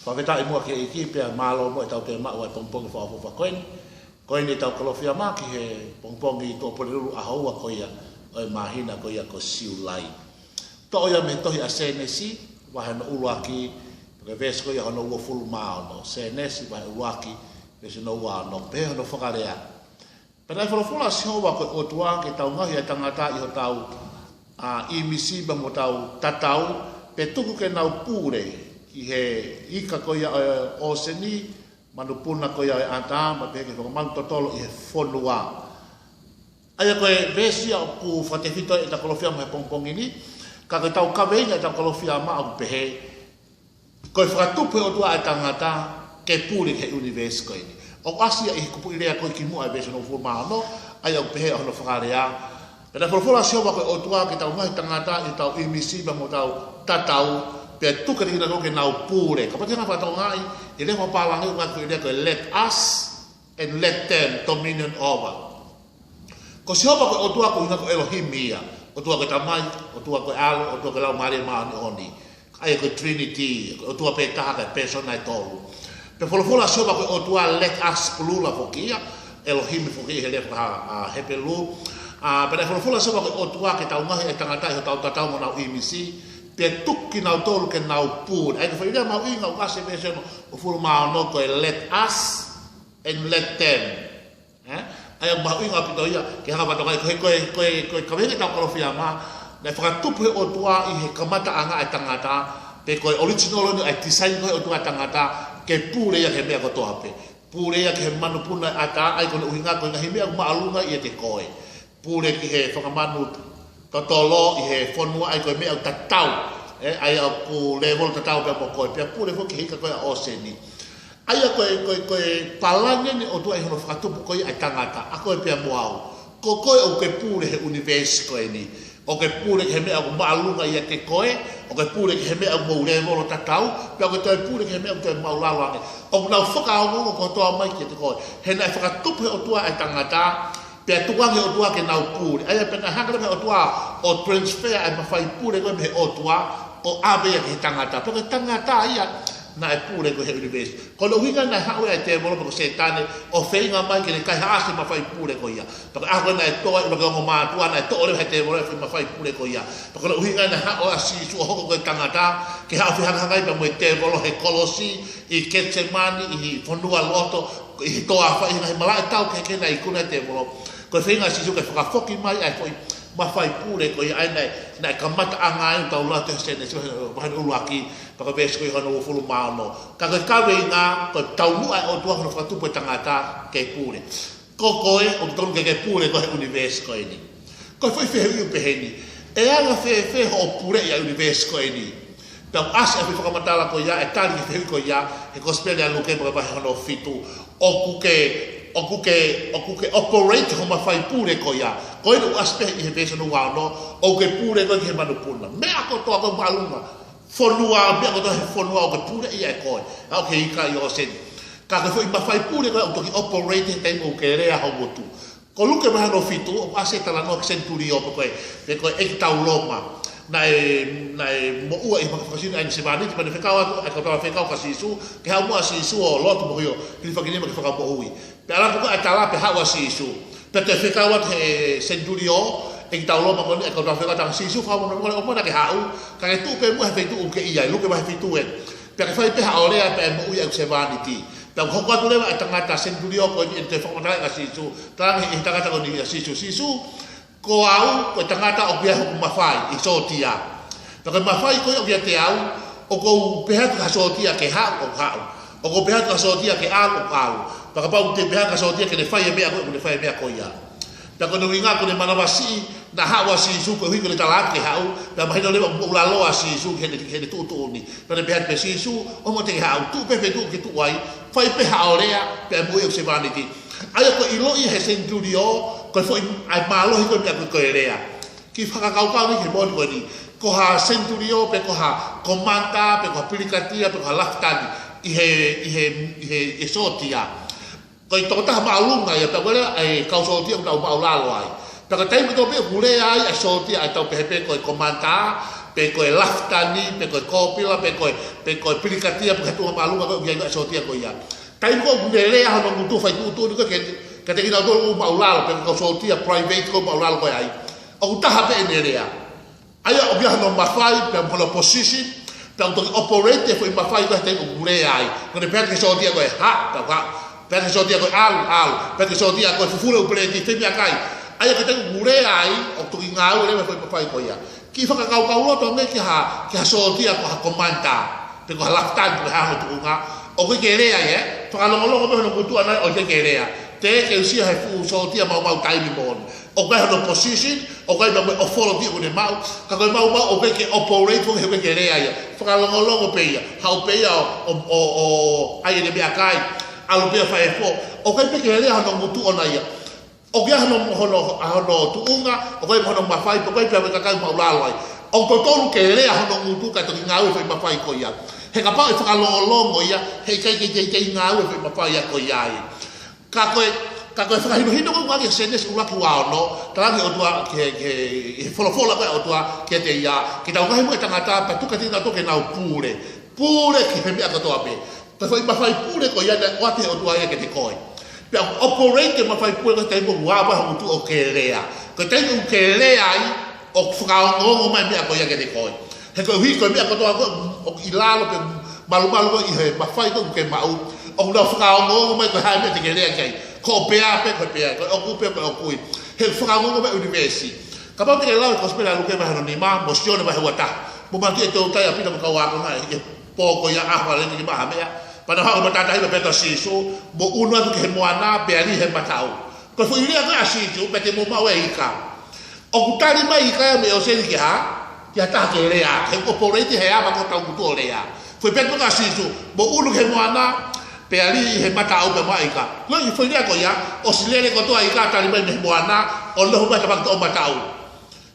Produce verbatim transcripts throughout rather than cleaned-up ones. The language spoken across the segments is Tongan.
Fakafetaʻi muʻa ki he ʻEiki pea mālō muʻa ʻetau toe maʻu ʻa e pongipongi fakaʻofoʻofa ko eni. Ko eni ʻetau Kalofiama ki he pongipongi Tuʻapulelulu ʻaho ua ko ia ʻo e māhina ko ia ko Siulai. Toʻo ia mei he tohi ʻa Sēnesi, vahe hono ʻuluaki, pea ko e veesi ko ia hono uofulu mā ono. Sēnesi vahe ʻuluaki, veesi hono ua ono, pehē hono fakalea. Pea naʻe folofola ʻa Sihova ko e ʻOtua ke tau ngaohi ʻa e tangata ʻi hotau, ʻa, ʻīmisi pea mo hotau tatau, pea tuku ke nau pule ki he ika ko ia ʻo e ʻōseni, manupuna ko ia ʻo e ʻatā, pea pehē ki he fakamanu totolo ʻi he fonua. ʻA ia ko e veesi ia ʻoku fakatefito ai ʻetau Kalofiama he pongipongi ni, ka ko ʻetau kaveinga ʻetau Kalofiama ʻoku pehē, ko e fakatupu ʻe he ʻOtua ʻa e tangata ke pule ki he ʻunivēsi ko eni. ʻOku ʻasi ia ʻi he kupuʻi lea ko ē kimuʻa ʻi he veesi hono uofulu mā ono, ʻa ia ʻoku pehē hono fakalea. Pea naʻe folofola ʻa Sihova ko e ʻOtua ke tau ngaohi ʻa e tangata ʻi hotau ʻīmisi pea mo hotau tatau, pea tuku kiate kinautolu ke nau pule. Kapau te ke hanga ʻo fakatokangaʻi, ʻi he lea fakapālangi ʻoku ʻasi ko e lea ko e let us and let them dominion over. Ko Sihova ko e ʻOtua ʻoku ʻuhinga ko Elohimi ia. ʻOtua ko e Tamai, ʻOtua ko e ʻAlo, ʻOtua ko e Laumālie Māʻoniʻoni. ʻA ia ko e Trinity, ko e ʻOtua pē taha kae pēsona ʻe tolu. Pea folofola ʻa Sihova ko e ʻOtua, let us, plural foki ia, Elohimi foki ia he lea faka-, ʻa, Hepelū. ʻA, pea naʻe folofola ʻa Sihova ko e ʻOtua ke tau ngaohi ʻa e tangata ʻi hotau tatau mo honau ʻīmisi, pea tuku kinautolu ke nau pule. ʻA ia ko e foʻi lea mahuʻinga ʻoku ʻasi he veesi hono uofulu mā ono ko e let us and let them. Ē? ʻA ia ʻoku mahuʻinga ʻaupito ia ke hanga ʻo fakatokangaʻi, ko e, ko e, ko e, ko e kaveinga ʻetau Kalofiama, naʻe fakatupu ʻe he ʻOtua ʻi he kamataʻanga ʻa e tangata, pe ko e original ʻo e design ko ē ʻa e ʻOtua ʻa e tangata, ke pule ia ki he meʻa kotoa pē. Pule ia ki he manupuna ʻo e ʻatā, ʻa ia ko hono ʻuhinga ko e ngaahi meʻa ʻoku māʻolunga ʻiate koe. Pule ki he fakamanu totolo ʻi he fonua, ʻa ia ko e meʻa ʻoku tatau. Ē, ʻa ia ʻoku lēvolo tatau pea mo koe. Pea pule foki ki he ika ko ē ʻa e ʻōseni. ʻA ia ko e, ko e, ko e palani eni ʻa e ʻOtua ʻi hono fakatupu ko ia ʻa e tangata, ʻa koe pea mo au. Ko koe ʻoku ke pule he ʻunivēsi ko eni. ʻOku ke pule ki he meʻa ʻoku māʻolunga ʻiate koe, ʻoku ke pule ki he meʻa ʻoku mou lēvolo tatau, pea ʻoku ke toe pule ki he meʻa ʻoku toe māʻulalo ange. ʻOku nau fakaongoongo kotoa mai kiate koe. He naʻe fakatupu ʻe he ʻOtua ʻa e tangata, pea tukuange ʻe he ʻOtua ke nau pule. ʻA ia pea naʻe hanga leva ʻe he ʻOtua ʻo transfer ʻa e mafai pule ko ē mei he ʻOtua ʻo ʻave ia ki he tangata. Pea ko e tangata ia naʻe pule ko ē he ʻunivēsi. Ko hono ʻuhinga naʻe haʻu ai ʻa e tēvolo pe ko Sētane ʻo feinga mai ke ne kaihaʻasi e mafai pule ko ia. Pea ko e ʻaho ko ē naʻe tō ai ʻa e ʻuluaki ongo mātuʻa, naʻe toʻo leva ʻe he tēvolo e foʻi mafai pule ko ia. Pea ko hono ʻuhinga naʻe haʻu ʻa Sīsū ʻo hoko ko e tangata, ke haʻu ʻo fehangahangai pea mo e tēvolo he kolosi, ʻi Ketisemani, ʻi he fonua loto, ʻi he toafa, ʻi he ngaahi malaʻe tau kehekehe naʻe ikuna ʻe he tēvolo. Ko e feinga ʻa Sīsū ke fakafoki mai ʻa e foʻi mafai pule ko ia, ʻa ia naʻe, naʻe kamataʻanga ai ʻetau lau he Sēnesi vahe ʻuluaki, pea ko e veesi ko ia hono uofulu mā ono. Ka ko e kaveinga, ko e taumuʻa ʻa e ʻOtua hono fakatupu ʻa e tangata ke pule. Ko koe, ʻoku totonu ke ke pule koe he ʻunivēsi ko eni. Ko e foʻi fehuʻi ʻoku pehē ni, ʻe anga fēfē hoʻo puleʻi ʻa e ʻunivēsi ko eni? Pea ʻoku ʻasi ʻa e foʻi fakamatala ko ia, ʻe tali ki he fehuʻi ko ia, he Kosipeli ʻa Luke mo e vahe hono fitu. ʻOku ke, ʻoku ke, ʻoku ke operate hoʻo mafai pule ko ia. Ko eni ʻoku ʻasi pē ʻi he veesi hono ua ono, ʻoku ke pule koe ki he manupuna. Meʻa kotoa ko ē māʻolunga. Fonua, meʻa kotoa he fonua ʻoku ke puleʻi ia ʻe koe. ʻA ia ʻoku ke ika ʻi ʻōseni. Ka ko e foʻi mafai pule ko ē ʻoku toki operate he taimi ʻoku ke lea ho ngutu. Ko Luke vahe hono fitu, ʻoku ʻasi e talanoa ki he senituliō pe ko e, pe ko e ʻeikitau Loma. Naʻe, naʻe moʻua ʻi he maka fakasino ʻa e sevāniti, pea ne fekau atu ʻa e kau talafekau kia Sīsū, ke haʻu muʻa ʻa Sīsū ʻo lotu mo hio, hilifakinima ke fakamoʻui. Pea ʻalu atu ko ē ʻa e tala pea haʻu ʻa Sīsū. Pea toe fekau atu ʻe he senituliō, ʻeikitau Loma ko eni, ʻa e kau talafekau kia Sīsū, fakamolemole ʻoua naʻa ke haʻu, ka ke tuʻu pē muʻa he feituʻu ʻoku ke ʻi ai, Luke vahe fitu eni. Pea ke fai pē haʻo lea pea ʻe moʻui ʻa e sevāniti. Pea ʻoku hoko atu leva ʻa e tangata senituliō ko eni ʻo ne toe fakamatalaʻi kia Sīsū. Talaange ʻe he tangata ko eni kia Sīsū, Sīsū, ko au, ko e tangata ʻoku ʻi ai hoku mafai ʻi he sōtia. Pea ko e mafai ko ē ʻoku ʻiate au, ʻoku ou pehē atu ki ha sōtia ke haʻu, ʻoku haʻu. ʻOku ou pehē atu ki ha sōtia ke ʻalu, ʻoku ʻalu. Pea kapau te u pehē atu ki ha sōtia ke ne fai e meʻa ko ē, ʻoku ne fai e meʻa ko ia. Pea ko hono ʻuhinga ko ʻene manavasiʻi, naʻe haʻu ʻa Sīsū koeʻuhi ko ʻene tala atu ke haʻu, pea mahino leva ʻoku moʻulaloa ʻa Sīsū ki heʻene, ki heʻene tuʻutuʻuni. Pea ne pehē atu pē, Sīsū, ʻoua te ke haʻu, tuʻu pē he feituʻu ʻoku ke tuʻu ai, fai pē haʻo lea, pea ʻe moʻui hoku sevāniti. ʻA ia ko e ʻiloʻi ʻe he senituliō, ko e foʻi, ʻa e mālohi ko ē meʻa ko ē ko e lea. Kiʻi fakakaukau ni ki he moʻoni ko eni. Ko ha senituliō pe ko ha komanda, pe ko ha pilikatia, pe ko ha lafitani, ʻi he, ʻi he, ʻi he, ʻi he sōtia. Ko e tokotaha māʻolunga ia, pea ko e, ʻa e kau sōtia ʻoku nau māʻulalo ai. Pea ko e taimi kotoa pē ʻoku lea ai ʻa e sōtia ʻa e tau pehē pē ko e komanda, pe ko e lafitani, pe ko e kōpila, pe ko e, pe ko e pilikatia, pe ko e tuʻunga māʻolunga ko ē ʻoku ʻi ai e sōtia ko ia. Taimi ko ē ʻoku ne lea hono ngutu, fai tuʻutuʻuni ko ē ke, kiate kinautolu ʻoku māʻulalo, pe ko e kau sōtia private ko ē ʻoku māʻulalo ko ē ai. ʻOku taha pē ʻene lea. ʻA ia ʻoku ʻi ai hono mafai, pea mo hono position, pea ʻoku toki operate e foʻi mafai ko ē he taimi ʻoku lea ai. Ko ʻene pehē ki he sōtia ko ē, hā, pea hā. Pehē ki he sōtia ko ē, ʻalu, ʻalu. Pehē ki he sōtia ko ē, fufulu e ʻū peleti, fai meʻakai. ʻA ia ko e taimi ʻoku lea ai, ʻoku toki ngāue leva e foʻi mafai ko ia. Kiʻi fakakaukau loto ange ki ha, ki ha sōtia ko ha commander, pe ko ha lafitani, pe ko ha hā hono tuʻunga. ʻOku ʻikai ke lea ia, ē? Fakalongolongo pē hono ngutu ʻaʻana, ʻoku ʻikai ke lea. Teʻeki ke uesia he fuʻu sōtia maumau taimi moʻoni. ʻOku ʻi ai hono position, ʻoku ʻi ai pea mo e authority ʻoku ne maʻu, ka ko e maumau ʻoku ʻikai ke operate foki he ʻoku ʻikai ke lea ia. Fakalongolongo pē ia, haʻu pē ia ʻo, ʻo, ʻo, ʻo ʻai ʻene meʻakai, ʻalu pē ia ʻo fai e fō. ʻOku ʻikai pē ke lea hono ngutu ʻona ia. ʻOku ʻi ai hono, hono, hono tuʻunga, ʻoku ʻi ai hono mafai, ʻoku ʻi ai pē mo e kakai ʻoku māʻulalo ai. ʻOku totonu ke lea hono ngutu kae toki ngāue e foʻi mafai ko ia. He kapau ʻe fakalongolongo ia, heʻikai ke teitei ngāue e foʻi mafai ia ko ia ai. Ka ko e, ka ko e fakahinohino ko ē ʻoku ʻi he Sēnesi ʻuluaki ua ono, talaange ʻe he ʻOtua ki he, ki he, ʻi he folofola ko ē ʻa e ʻOtua kiate ia, ke tau ngaahi mo e tangata, pea tuku kiate kinautolu ke nau pule. Pule ki he meʻa kotoa pē. Ko e foʻi mafai pule ko ia naʻe ʻoatu ʻe he ʻOtua ia kiate koe. Pea ʻoku operate e mafai pule ko ē he taimi ʻoku ava ho ngutu ʻo ke lea. Ko e taimi ʻoku ke lea ai, ʻoku fakaongoongo mai e meʻa ko ia kiate koe. He koeʻuhi ko e meʻa kotoa ko ē ʻoku ʻi lalo pe malumalu ko ē ʻi he mafai ko ē ʻoku ke maʻu, ʻoku nau fakaongoongo mai ko e hā e meʻa te ke lea ki ai. Ko hoʻo pea pē ko e pea, ko hoʻo ʻoku pē ko e ʻoku. He ʻoku fakaongoongo mai e ʻunivēsi. Kapau te ke lau e Kosipeli ʻa Luke vahe hono nima, mo Sione vahe ua taha. Mo maki e tau tai ʻa Pita mo e kau ākonga ʻi he pō ko ia ʻaho ʻa e leni ki maha meʻa. Pea nau haʻu ʻo matātahi pea pehē kia Sīsū, mou ʻunu atu ki he moana, pea lī he mataʻu. Ko e foʻi lea ko ē ʻa Sīsū, pea te mou maʻu e ika. ʻOku tali mai e ika ia mei ʻōseni ki ha, ki ha taha ke lea, he ʻoku operate he ava ko ē hotau ngutu ʻo lea. Foʻi pehē ko ē ʻa Sīsū, mou ʻunu ki he moana, pea lī he mataʻu pea maʻu e ika. Ko e foʻi lea ko ia, ʻosi lele kotoa e ika tali mai mei he moana, ʻo nofo mai he tapaki toʻomataʻu.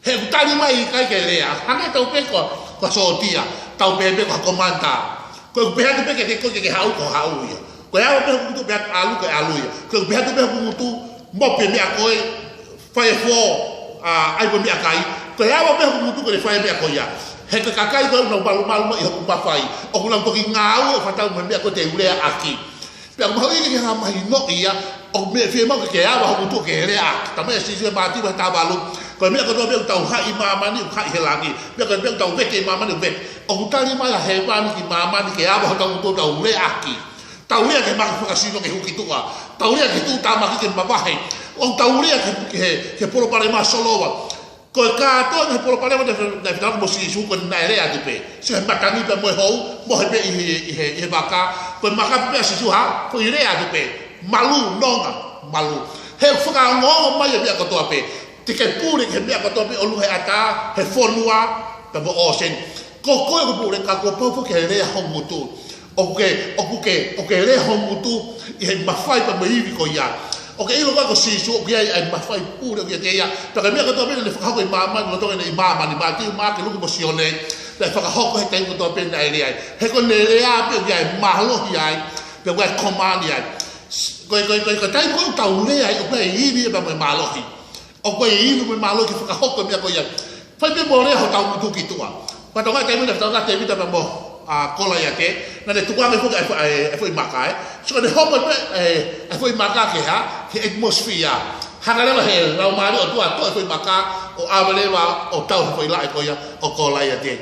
He ʻoku tali mai e ika ia ke lea. Hangē ʻoku tau pehē ko, ko e sōtia, tau pehē pē ko ha commander. Ko ʻeku pehē atu pē kiate koe ke ke haʻu, ko e haʻu ia. Ko e ava pē hoku ngutu pea ʻalu, ko e ʻalu ia. Ko ʻeku pehē atu pē hoku ngutu, moʻui e meʻa ko ē, fai e fō, ʻa, ʻai pē e meʻakai. Ko e ava pē hoku ngutu ko ʻene fai e meʻa ko ia. He ko e kakai ko ē ʻoku nau malumalu mai ʻi hoku mafai, ʻoku nau toki ngāue ʻo fakatatau mo e meʻa ko ē te u leaʻaki. Pea ʻoku mahuʻinga ke ke hanga ʻo mahinoʻi ia, ʻoku meʻa fiemaʻu ke ke ava ho ngutu ke leaʻaki. Talamai ʻe Sīsū ʻi Mātiu vahe taha valu, ko e meʻa kotoa pē ʻoku tau haʻi ʻi māmani ʻoku haʻi he langi. Meʻa kotoa pē ʻoku tau vete ʻi māmani ʻoku vete. ʻOku tali mai ʻa hēvani ki māmani ke ava hotau ngutu ʻo tau leaʻaki. Tau lea ki he mahaki fakasino ke hū ki tuʻa. Tau lea ki he tuʻutāmaki ke mavahe. ʻOku tau lea ki he, ki he, ki he palopalema ʻo solova. Ko e kātoa e ngaahi palopalema naʻe, naʻe fetaulaki mo Sīsū ko e naʻe lea atu pē. Sio he matangi pea mo e hou, mohe pē ʻi he, ʻi he, ʻi he vaka. Ko e makape pē ʻa Sīsū, hā, foʻi lea atu pē. Malū, nonga, malū. He fakaongoongo mai e meʻa kotoa pē. Te ke pule ki he meʻa kotoa pē ʻolunga he ʻatā, he fonua, pea mo ʻōseni. Ko koe ʻoku pule ka kuo pau foki ke lea ho ngutu. ʻOku ke, ʻoku ke, ʻoku ke lea ho ngutu ʻi he mafai pea mo e ivi ko ia. ʻOku ke ʻilo koā ko Sīsū, ʻoku ʻi ai ʻa e mafai pule ʻoku ʻiate ia. Pea ko e meʻa kotoa pē naʻá ne fakahoko ʻi māmani, lolotonga ʻene ʻi māmani, Mātiu, Maʻake, Luke mo Sione, naʻe fakahoko he taimi kotoa pē naʻe lea ai. He ko ʻene lea pē ʻoku ʻi ai e mālohi ai, pea ʻoku ʻi ai e komani ai. Ko e, ko e, ko e, ko e taimi ko ē ʻoku tau lea ai, ʻoku ʻi ai e ivi pea mo e mālohi. ʻOku ʻi ai e ivi mo e mālohi ke fakahoko e meʻa ko ia. Fai pē mo lea hotau ngutu ki tuʻa. Pea toki ʻi ai e taimi naʻe fetaulaki ʻa Tēvita pea mo, ʻa, Kolaiate, naʻá ne tukuange foki ʻa e fo-, ʻa e, ʻa e foʻi maka, ē. So naʻá ne hopo pē, ē, ʻa e foʻi maka ki he hā, ki he atmosphere. Hanga leva he Laumālie ʻo e ʻOtua ʻo toʻo e foʻi maka, ʻo ʻave leva ʻo tau he foʻi laʻe ko ia ʻo Kolaiate.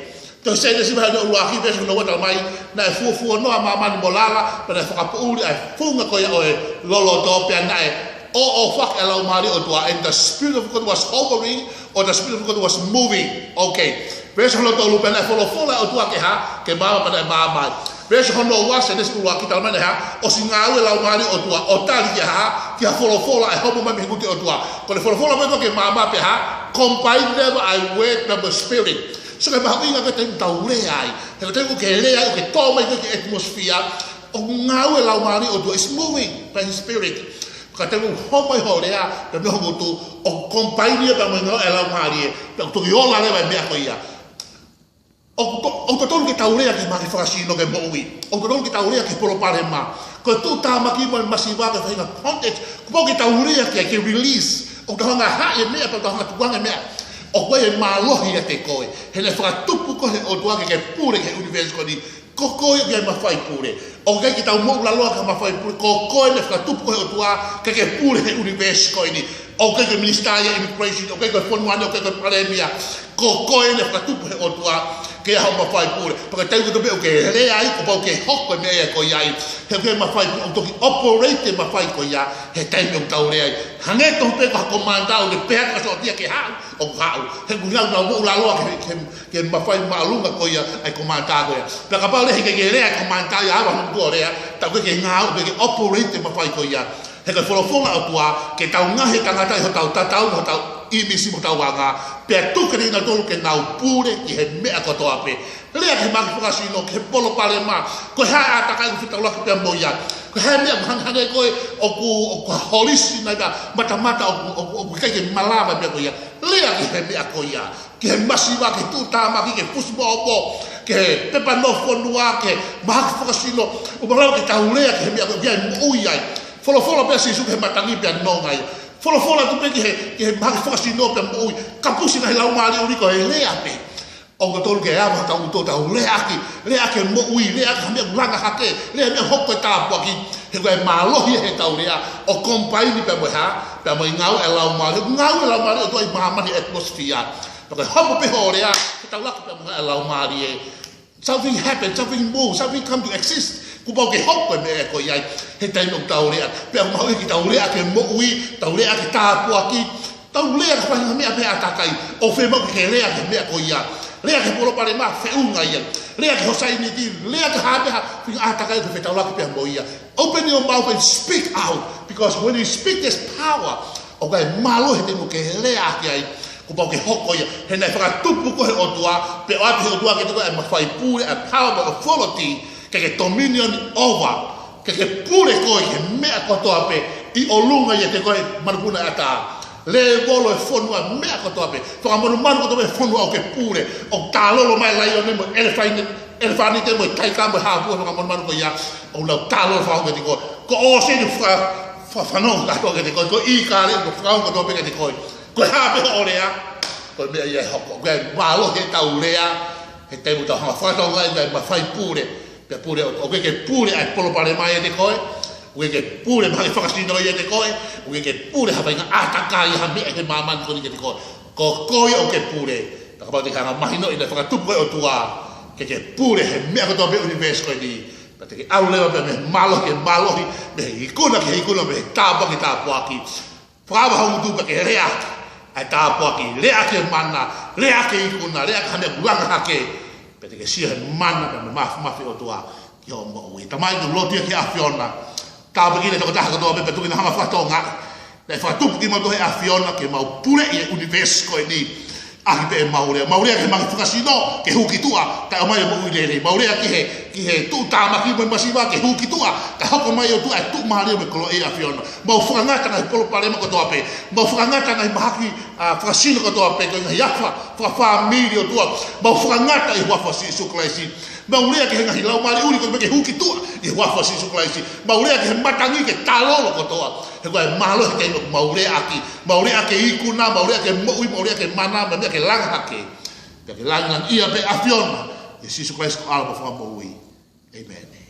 Tohi Sēnesi vahe hono ʻuluaki, veesi hono ua talamai, naʻe fuofuonoa māmani mo lala, pea naʻe fakapoʻuli ʻa e funga ko ia ʻo e loloto, pea naʻe ʻōʻōfaki ʻa e Laumālie ʻo e ʻOtua, and the Spirit of God was hovering, or the Spirit of God was moving. Okay. Veesi hono tolu, pea naʻe folofola e ʻOtua ke hā, ke maama, pea naʻe maama ai. Veesi hono ua, Sēnesi ʻuluaki, talamai naʻe hā, ʻosi ngāue e Laumālie ʻo e ʻOtua, ʻo tali ki ha, ki ha folofola ʻe hopo mai mei he ngutu ʻo e ʻOtua. Ko ʻene folofola mai ko ē ke maama pea hā, combine leva ʻa e word pea mo e spirit. So ko e mahuʻinga ko e taimi ʻoku tau lea ai. He ko e taimi ʻoku ke lea ai, ʻoku ke tō mai ko ē ki he atmosphere. ʻOku ngāue e Laumālie ʻo e ʻOtua, is moving by his spirit. Ka te u hopo ai hoʻo lea, pea mo ho ngutu, ʻoku combine ia pea mo e ngāue ʻa e Laumālie, pea ʻoku toki ola leva e meʻa ko ia. ʻOku to-, ʻoku totonu ke tau lea ki he mahaki fakasino ke moʻui. ʻOku totonu ke tau lea ki he palopalema. Ko e tuʻutāmaki mo e masiva ko e faʻahinga context. Kuo pau ke tau lea ki ai ke release. ʻOku tau hanga ʻo haʻi e meʻa, pea tau hanga ʻo tukuange e meʻa. ʻOku ʻi ai e mālohi ʻiate koe. He naʻe fakatupu koe ʻe he ʻOtua ke ke pule ki he ʻunivēsi ko eni. Ko koe ʻoku ʻi ai e mafai pule. ʻOku ʻikai ke tau moʻulaloa ki he mafai pule. Ko koe naʻe fakatupu koe ʻe he ʻOtua ke ke pule he ʻunivēsi ko eni. ʻOku ʻikai ko e minisitā ia immigration, ʻoku ʻikai ko e fonua ni, ʻoku ʻikai ko e palēmia. Ko koe naʻe fakatupu ʻe he ʻOtua ke ʻi ai hoʻo mafai pule. Pea ko e taimi kotoa pē ʻoku ke lea ai, kuo pau ke hoko e meʻa ia ko ia ai. He ʻoku ʻi ai e mafai pule, ʻoku toki operate e mafai ko ia he taimi ʻoku tau lea ai. Hangē tofu pē ko ha komanitā ʻoku ne pehē atu kia Sōtia ke haʻu, ʻoku haʻu. He ʻoku nau, nau moʻulaloa ki he, ki he, ki he mafai māʻolunga ko ia ʻa e komanitā ko ia. Pea kapau leva he ʻikai ke lea e komanitā ia, ava hano tuʻu ʻo lea, ta ʻoku ʻikai ke ngāue, ʻoku ʻikai ke operate e mafai ko ia. He ko e folofola ʻa e ʻOtua, ke tau ngaohi e tangata ʻi hotau tatau, hotau ʻīmisi mo hotau anga, pea tuku kiate kinautolu ke nau pule ki he meʻa kotoa pē. Lea ki he mahaki fakasino, ki he palopalema, ko e hā e ʻātakai ʻoku fetaulaki pea mo ia. Ko e hā e meʻa ʻoku hangehangē koe ʻoku, ʻoku holisi nai pea matamata ʻoku, ʻoku, ʻoku ʻikai ke malava e meʻa ko ia. Lea ki he meʻa ko ia. Ki he masiva, ki he tuʻutāmaki, ki he fusimoʻomo, ki he pepa nofo fonua, ki he mahaki fakasino, ʻoku malava ke tau lea ki he meʻa ko ia, ki he moʻui ai. Folofola pē ʻa Sīsū ki he matangi pea nonga ia. Folofola atu pē ki he, ki he mahaki fakasino pea moʻui. Kapusi e ngaahi laumālie ʻuli ko e lea pē. ʻOku totonu ke ava hotau uto tau lea ʻaki, lea ʻaki e moʻui, lea ʻaki ha meʻa ʻoku langa hake, lea meʻa hoko e tāpuaki, he ko e mālohi ʻetau lea, ʻo combine pea mo e hā, pea mo e ngāue ʻa e Laumālie, ngāue ʻa e Laumālie ʻo tuʻu ʻi māmani atmosphere. Pea ko e hopo pē hoʻo lea, ke tau laka pea mo e Laumālie. Something happen, something move, something come to exist. Kuo pau ke hoko e meʻa ko ia ai, he taimi ʻoku tau lea, pea ʻoku mahuʻinga ke tau lea ʻaki e moʻui, tau lea ʻaki e tāpuaki, tau lea ki he faʻahinga meʻa pē ʻātakai, ʻoku fiemaʻu ke lea ki he meʻa ko ia. Lea ki he palopalema, feʻunga ia. Lea ki hoʻo sāiniti, lea ki ha meʻa, faʻahinga ʻātakai ʻoku fetaulaki pea mo ia. Open your mouth and speak out, because when you speak, there's power. ʻOku ʻi ai e mālohi he taimi ʻoku ke lea ʻaki ai, kuo pau ke hoko ia. He naʻe fakatupu koe ʻe he ʻOtua, pea ʻoatu ʻe he ʻOtua kiate koe e mafai pule, e power, e authority, ke ke dominion over, ke ke pule koe ki he meʻa kotoa pē ʻi ʻolunga ʻiate koe, manupuna ʻatā. Lēvolo e fonua, meʻa kotoa pē. Fakamonumanu kotoa pē e fonua ʻoku ke pule. ʻOku tālolo mai e laione mo e ʻelefani-, ʻelefanite mo e taika mo e hāpua fakamonumanu ko ia. ʻOku nau tālolo fakaongo kiate koe. Ko e ʻōseni ʻoku faka-, fakafanongo kātoa kiate koe. Ko e ʻīkale ʻoku fakaongo kotoa pē kiate koe. Ko e hā pē hoʻo lea, ko e meʻa ia ʻe hoko. Ko e mālohi ʻetau lea, he taimi ʻoku tau hanga ʻo fakatokangaʻi e mafai pule. Pea pule, ʻoku ʻikai ke pule ʻa e palopalema ʻiate koe, ʻoku ʻikai ke pule mahaki fakasino ia ʻiate koe, ʻoku ʻikai ke pule ha faʻahinga ʻātakai ha meʻa he māmani ko eni kiate koe. Ko koe ʻoku ke pule. Pea kapau te ke hanga ʻo mahinoʻi naʻe fakatupu koe ʻe he ʻOtua ke ke pule he meʻa kotoa pē ʻo e ʻunivēsi ko eni. Pea te ke ʻalu leva pē mei he mālohi ki he mālohi, mei he ikuna ki he ikuna, mei he tāpuaki ki he tāpuaki. Fakaava ho ngutu pea ke lea ʻaki ʻa e tāpuaki, lea ʻaki e mana, lea ʻaki e ikuna, lea ʻaki ha meʻa ʻoku langa hake. Pea te ke sio he mana pea mo e māfimafi ʻo e ʻOtua ki hoʻo moʻui. Tamai, ʻoku ou lotua ki he ʻAfiona. Tāpuekina e tokotaha kotoa pē pea tuku ke nau hanga ʻo fakatokangaʻi naʻe fakatupu kimautolu ʻe he ʻAfiona ke mau puleʻi e ʻunivēsi ko eni. ʻAki pē ʻemau lea. Mau lea ki he mahaki fakasino, ke hū ki tuʻa, kae ʻomai e moʻui lelei. Mau lea ki he, ki he tuʻutāmaki mo e masiva, ke hū ki tuʻa, kae hoko mai ʻe ʻOtua e tuʻumālie mo e koloa ʻa e ʻAfiona. Mau fakangata e ngaahi palopalema kotoa pē. Mau fakangata e ngaahi mahaki, ʻa, fakasino kotoa pē, ko e ngaahi afa fakafāmili ʻOtua. Mau fakangata ʻi he huafa ʻo Sīsū Kalaisi. Mau lea ki he ngaahi laumālie ʻuli kotoa pē ke hū ki tuʻa ʻi he huafa ʻo Sīsū Kalaisi. Mau lea ki he matangi ke tālolo kotoa. He ko e mālohi he taimi ʻoku mau lea ʻaki. Mau lea ʻaki e ikuna, mau lea ʻaki e moʻui, mau lea ʻaki e mana, mau lea ʻaki e langa hake. Pea ke langilangiʻia pē ʻAfiona, ʻia Sīsū Kalaisi ko homau ʻAlo mo homau Fakamoʻui. ʻĒmeni.